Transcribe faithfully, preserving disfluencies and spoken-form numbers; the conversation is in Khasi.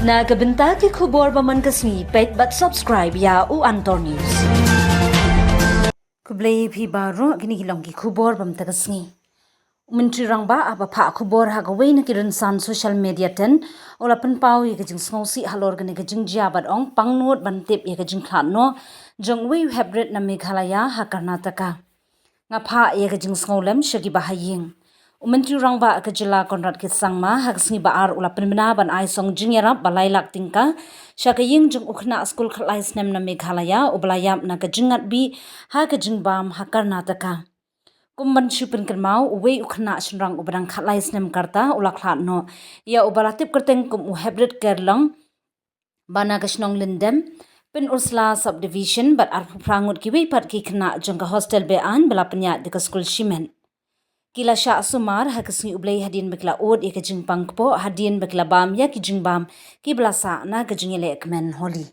Na ka bynta ki khubor ba man ka sngi, peit bad subscribe ïa u Antor News. Khublei phi baroh, kine ki long ki khubor ba mynta ka sngi. U Myntri Rangbah haba phah khubor ha kawei na ki rynsan social media ten, u la pynpaw ïa ka jingsngewsih halor kane ka jingjia bad ong pangnud ban tip ïa ka jingkhlad noh jong uwei u heprit na Meghalaya ha Karnataka. Nga phah ïa ka jingsngewlem sha ki ba ha ïing. U Myntri Rangbah ka jylla Conrad K Sangma ha ka sngi ba ar u la pynbna ban ai song jingïarap ba lai lak tyngka sha ka ïing jong u khynnah skul khatlai snem na Meghalaya uba la ïap na ka jingngat bih ha ka jingbam ha Karnataka. Kum ban shu pynkynmaw, uwei u khynnah shynrang uba dang khatlai snem ka rta u la khlad noh, ïa uba la tip kyrteng kum u Heprit Kyrlong, ba na ka shnong Lyndem, Pynursla Subdivision, bad arphew phra ngut kiwei pat ki khynnah jong ka hostel be-aiñ ba la pynïaid da ka skul shimet. Ki la shah sumar ha ka sngi U Blei hadien ba ki la ud ïa ka jingpang kpoh, hadien ba ki la bam ïa ki jingbam kiba la sah na ka jingïaleh kmen Holi.